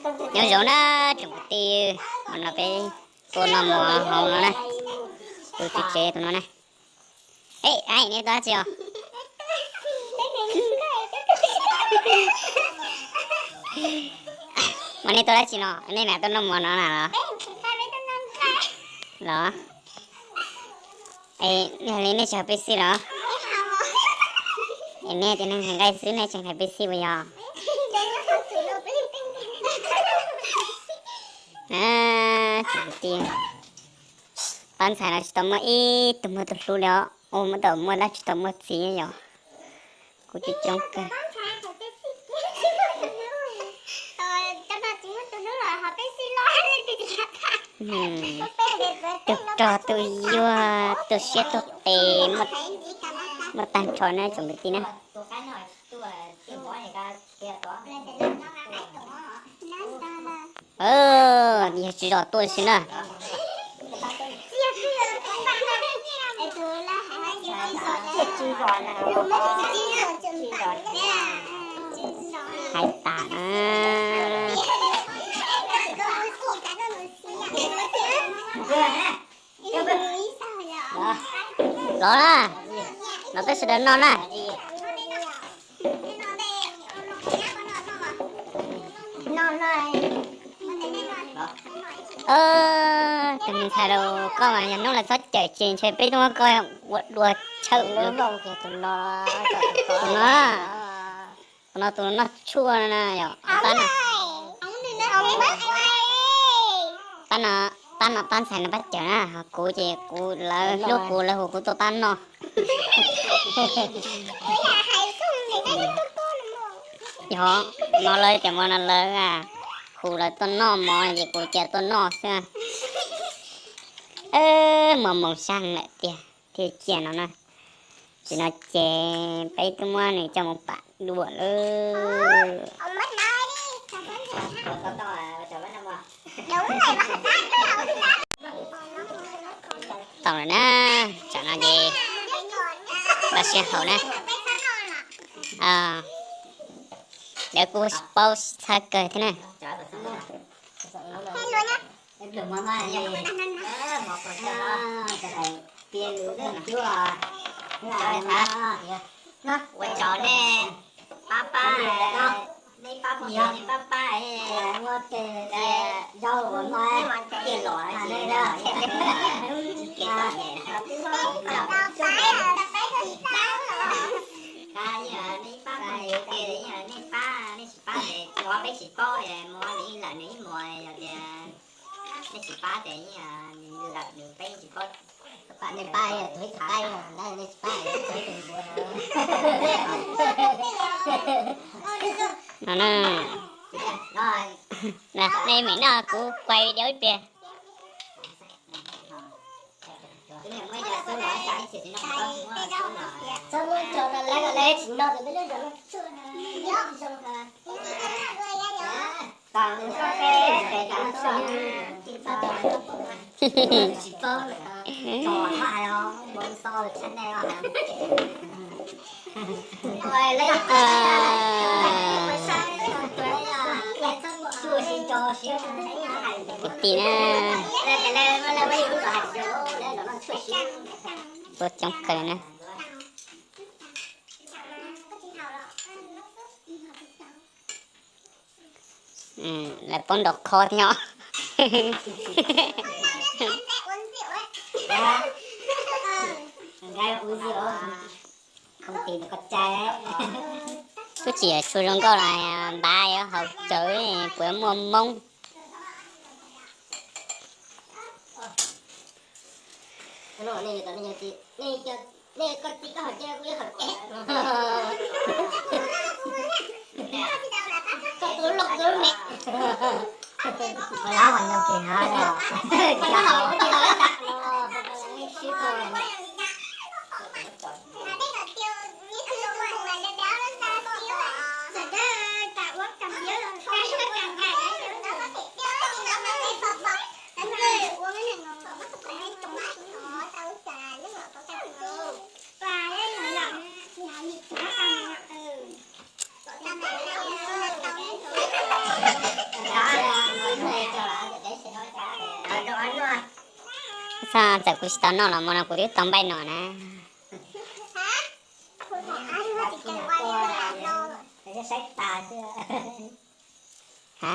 Nyob zoo na tsoom kwv tij, hmo no peb tuaj noj mov hauv no na, tus tswv tsev tus no na. Ej, nej tuaj dab tsi os? Mas nej tuaj dab tsi no? Nej lam tuaj noj mov no na los? Los? Es nej tsis haus pepsi los? Es nej tias nej hais nqaij xwb nej tsis hais pepsi puas yog? Tsoom kwv tij, pab ntxhais no tsis tau muaj ib tug muaj tus hlub li os, ua muaj tau muaj dab tsis tau muaj txiv yom. Kuv coob coob kawg. Tus rog tus yuag tus siab tus qis, muaj tag nrho na tsoom kwv tij na. Yog tsis zos tuaj xwb na. Hais tas na. Los na, los peb sawv daws noj na. Tus me ntxhais laus, koj mas yog hnub lawv txhob cawm ces ntshe peb tuaj muab koj ua dua tshawb. Tus no, tus no tus noj tshuaj na yom. Pab no, pab no pab ntxhais no pab cawm na, ho kuv ces kuv, lawv hlub kuv lawv hu kuv tuaj pab noj. Yog no lawv tias mo no lawv hu lawv tuaj noj mov ces kuv cia tuaj noj xwb. Mos moos sab lawm tiag thiaj cia no na. Tsis no ces peb twb muab nws coj mus pam dua lawm. Tau lawm na, tsam no ces tau sij haum na. Lawv kuj paub txhawb kawg thiab na. Ua tsaug nej pab pab, nej pab pab, nej pab pab, ua tej zaub ua mov, nej pab, nej pab, nej tsis paub, muab nws ib lawm nws ib muag, yog tias nej tsis pab ces nws lawm nws peb tsis paub. Nej pab tus ib txhais, nej tsis pab tus ib txhais. No na, nej mem no kuv quay video ib pliag. Kwv tij na, tuaj coob kawg na. Lawv paub ntaus qhov thiab os. Twb tsis tshua zoo nkauj los npav yuav haus cawv puas muaj moob. Txhob txawm kuv tsis tau noj los mus no kuv twb tau npaij no na. Ha?